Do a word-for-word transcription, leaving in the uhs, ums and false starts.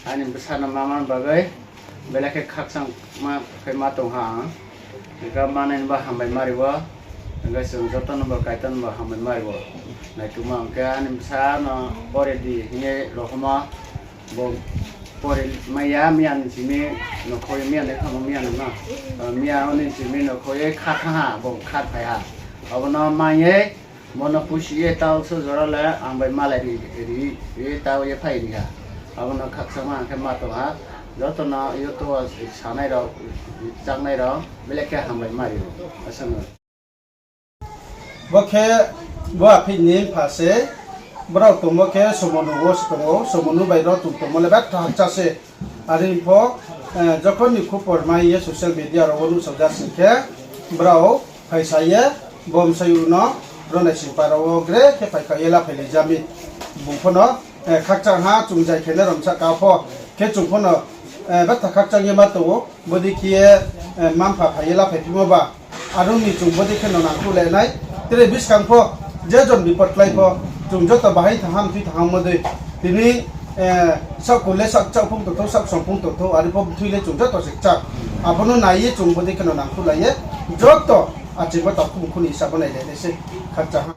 Aini bsa no ma man bagwi belai khe khakchangma khe ma tong ha ang. Hwnkhe manai no bo hambai mari o, hwnkhe chwng joto no bo Kaitor no bo hambai mari o. Naitugma hwnkhe ani bsa no pore di hwnwi rohorma bo pore maya, miya ni simi nokhoi, miya ni khamo miya ni ma. Miya oni simi nokhoi kha tha ha, bo kha phai ha. Abono maiye, bono pusi ye tau so jora le ang bai malai ri, ri, ri tau ye phai ri ha. Abono khakchangma ang khe ma tong ha. Joto no YouTube o sanai rok, chaknai rok, belai khe hambai mari o. Aswk no. Bo khe bo aphih ni mpha se, brao tongmo khe Somonu wo se tong ou, Somonu bai rao tong tongmo le betha hakcha se. Are pho, eh, jokhon ni khupor mai ye social media rao wo nuhsao ja sing khe, brao phaisa ye, bo bsayouh no, ro naisingpa rao wo gre khe phaikha ye laphai lai ja mi. Bung pho no, eh, khakchang ha, chung jai khe nai rao msa ka pho, khe chung pho no, eh, betha khakchang ye ma tong ou, bodei khe ye, eh, mma mpha phai ye laphai phimo ba. Aro ni chung bodei khe no nangkhuh le nai. Tre buskang pho je jon bipot klái pho, chung joto bahai thang ham thui thang ham mo dei. Tini, eh, saohkul le saoh, saohphung tongthou, saohsongphung tongthou, are pho bthui le chung joto se kchak. Abo no nai ye chung bodei khe no nangkhuh lai ye, joto aching bo takhum khu ni hisab bo nai le nai se khakchang ha.